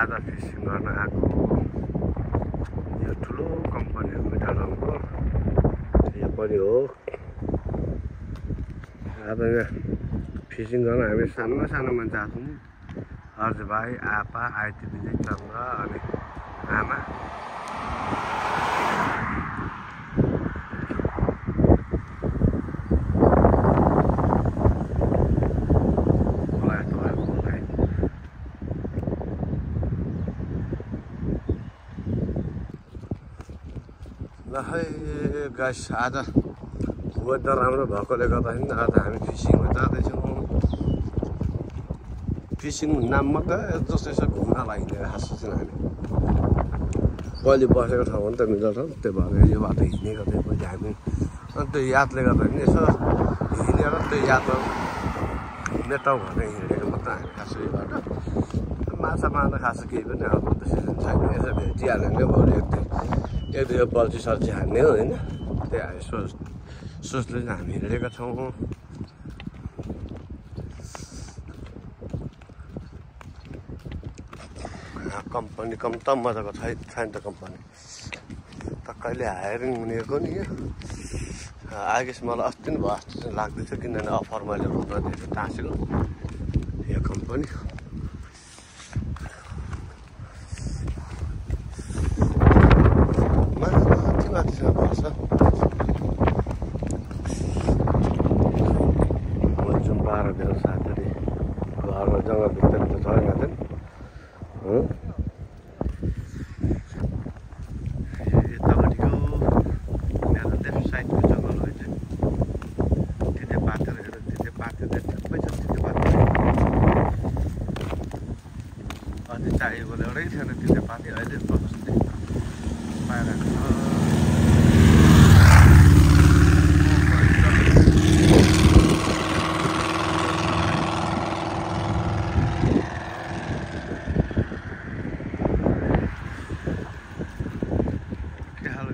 आज फिसिङ गर्न आएको यो ठुलो कम्पनी हो मिठारङको यो पनि हो। आज यहाँ फिसिङ गर्न हामी सानो सानो मान्छे आएको छौँ। अर्जुन भाइ, आपा, आइती दिदी, चन्द्र अनि आमा। ल है गाइस, आज वेदर राम्रो भएकोले गर्दाखेरि आज हामी फिसिङमा जाँदैछौँ। फिसिङ नाम मात्रै जस्तो यसो घुम्नलाई हिँडेर हाँस्छौँ हामी। कहिले बसेको ठाउँ पनि त मिल्छ, त्यो भएर यो बाटो हिँडेको त्यसपछि हामी अनि त्यो यादले गर्दा पनि यसो हिँडेर त्यो यादहरू मेटाउँ भनेर हिँडेको मात्र हामी खासै यो बाटो। माछा मार्न खासै केही पनि अब सिजन छैन, यसो भेटिहाल्यो भने बरु एक दुई बल्छी सल्छी हान्ने हो होइन। त्यही सोचले चाहिँ हामी हिँडेका छौँ। कम्पनी त मजाको छैन त कम्पनी त कहिले हायरिङ हुनेको नि यो आगेस मलाई अस्ति नै भयो जस्तो चाहिँ लाग्दैछ, किनभने अफर मैले रुपमा दिएको टाँसेको यो कम्पनी। माथिसम्म पर्छ मन्छौँ 12 बेला साथरी घरमा जग्गाभित्र त छैन थिएन हो। यतापट्टिको मेरो लेफ्ट साइडको जङ्गल हो चाहिँ तिते पातेर हेर, तिते पातेर सबै छ तिते पातेर। अझै चाहिएकोले एउटै थिएन तिते पाते, अहिले प्रशस्तै पाइरहेको छ।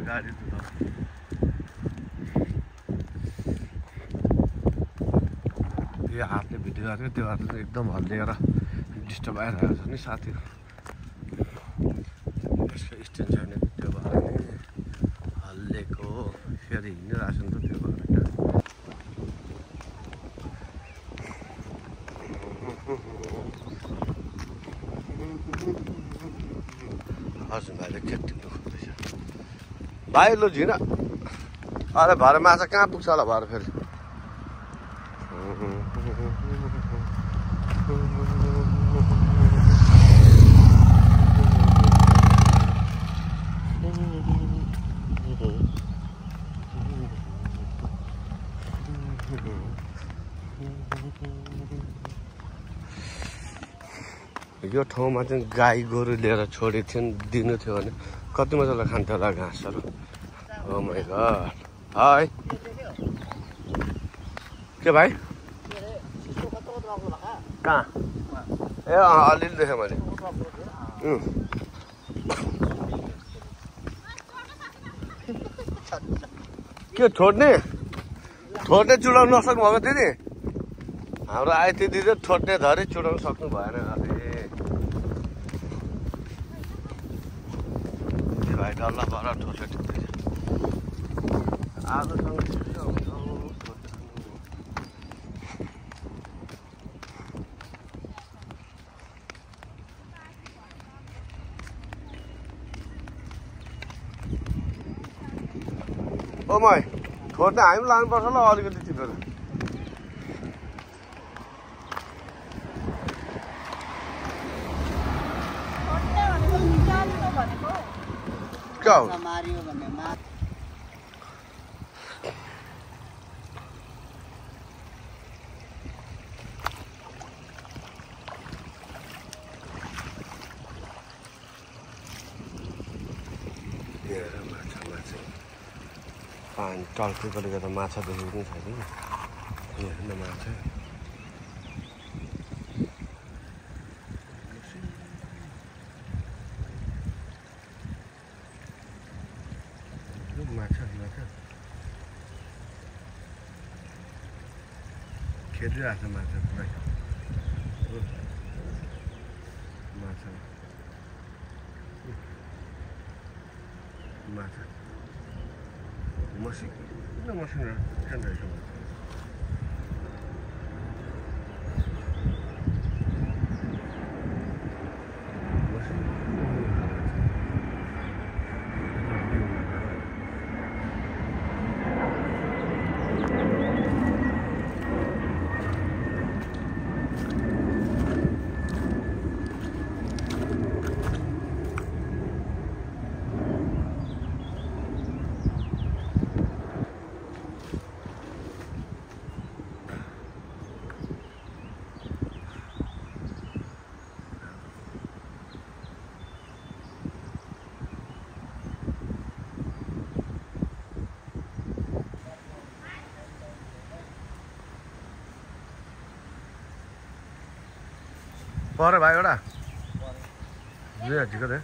गाडी त यो हातले भिडियो गरेको त्यो हातले एकदम हल्लिएर डिस्टर्ब आइरहेको छ नि साथी। यसको स्ट्यान्ड छैन त्यो भएर हल्लिएको फेरि हिँडिरहेको छ नि त त्यो भएर। हजुर भाइले खेत टिप्नु खोज्दैछ भाइ। लु झिन अरे भरे माछा कहाँ पुग्छ होला भरे फेरि। यो ठाउँमा चाहिँ गाई गोरु लिएर छोडेको थियो नि, दिनु थियो भने कति मजाले खान्थ्यो होला घाँसहरू। ओ माइ गॉड। हाय के भाइ कहाँ? ए अलिअलि देखेँ मैले। के छोड्ने चुडाउनु नसक्नु भएको थियो नि हाम्रो आइती दिदी। छोड्ने धरी चुडाउनु सक्नु भएन। अरे भाइ डल्ला पर ठोसे ठुक्दैछ। आजसँग ओ मै छोड्ने हामी लानुपर्छ ल अलिकति टिपेर। क्या हो पानी टल्केकोले गर्दा माछा देखेको पनि छैन। हेर्नु माछा माछा खेलिरहेको छ माछा पुरै माछा। माछा मसिनो मसिनो खान रहेछ पर भाइ एउटा दुई हजीको दे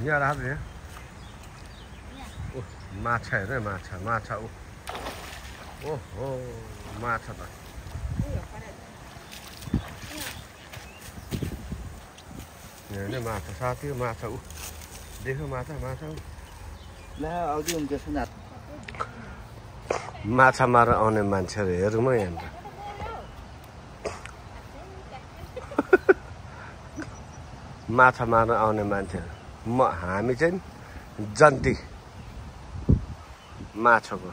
यहाँ राख दे ओह माछा हेर माछा माछा ओहो माछा त यहाँ माछा साथी माछा देख्यो माछा माछा माछा मारेर आउने मान्छेहरू हेरौँ है यहाँनिर माछा मार्न आउने मान्छेहरू हामी चाहिँ जन्ती माछाको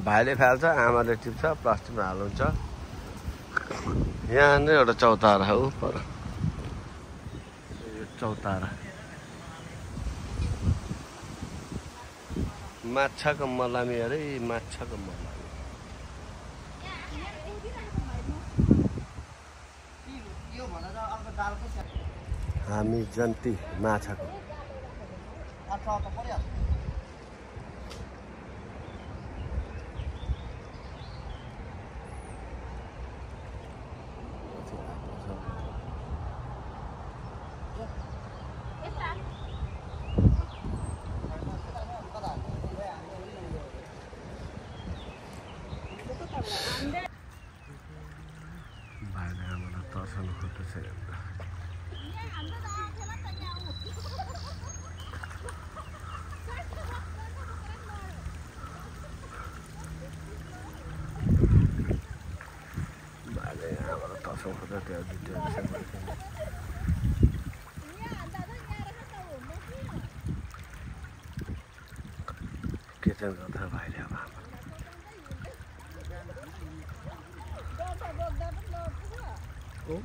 भाइले फाल्छ आमाले टिप्छ प्लास्टिकमा हाल्नुहुन्छ यहाँ नै एउटा चौतारा हो पर यो चौतारा माछाको मलामी अरे माछाको मलामी हामी जन्ती माछाको भाइले आमालाई तर्साउनु खोज्दैछ के चाहिँ गर्छ भाइले अब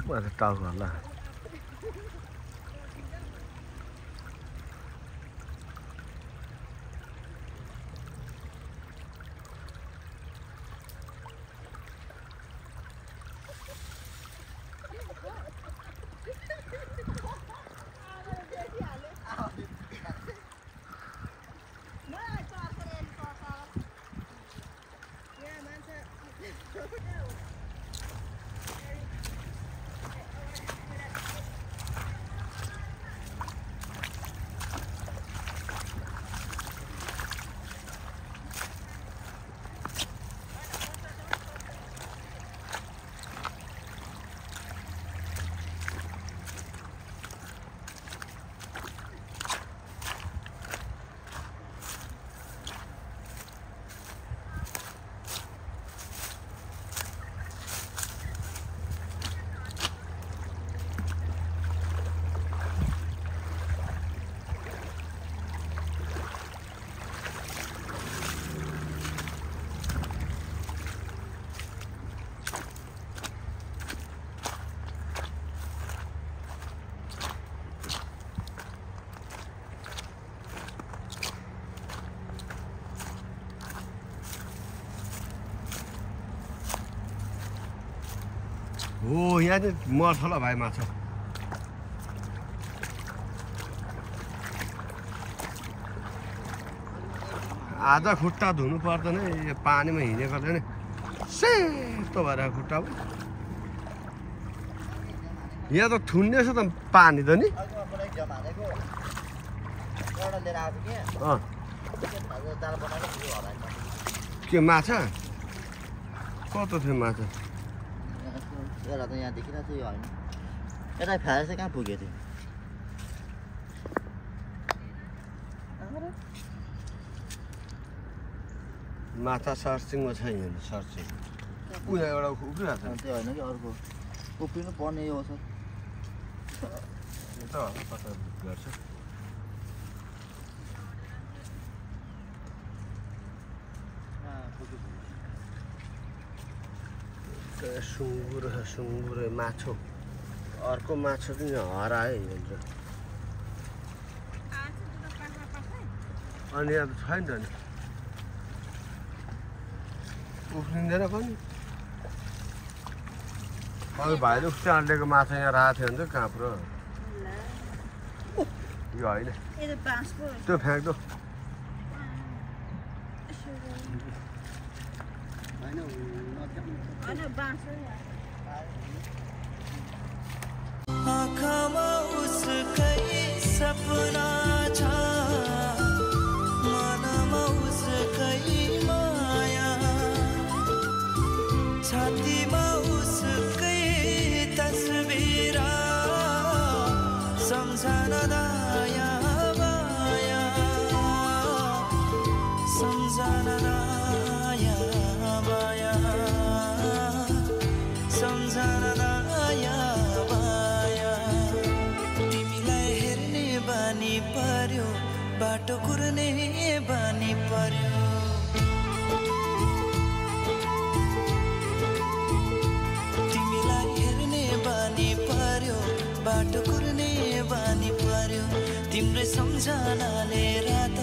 मैले टाउको होला हो यहाँ चाहिँ मर्छ होला भाइ माछा आधा खुट्टा धुनु पर्दैन यो पानीमा हिँडेको नि सेतो भएर खुट्टा यहाँ त थुन्ने छ त पानी त नि के माछा कस्तो थियो माछा यहाँ देखिरहेको छ यो होइन यता फ्याएर चाहिँ कहाँ पुग्यो त्यो माथा सर्चिङमा छैन सर्चिङ उयो एउटा उभिरहेको छ त्यो होइन कि अर्को उफ्रिनु पर्ने हो सर त होला कता गर्छ सुँगुर माछो अर्को माछो पनि हरायो भन्छ अनि अब छैन नि उफ्रिँदैन पनि अघि भाइले उफ्री अड्लेको माछा यहाँ राखेको थियो भने चाहिँ कहाँ पुरो यो होइन त्यो फ्याँक्दो आँखामा उसकै सपना छ मनमा उसकै माया छातीमा उसकै तस्बिर सम्झना दाया बाया सम्झना दाया बाया सम्झना दाया बाया तिमीलाई हेर्ने बानी पर्यो बाटो कुर्ने बानी पर्यो तिमीलाई हेर्ने बानी पर्यो बाटो कुर्ने बानी पर्यो तिम्रै सम्झनाले रात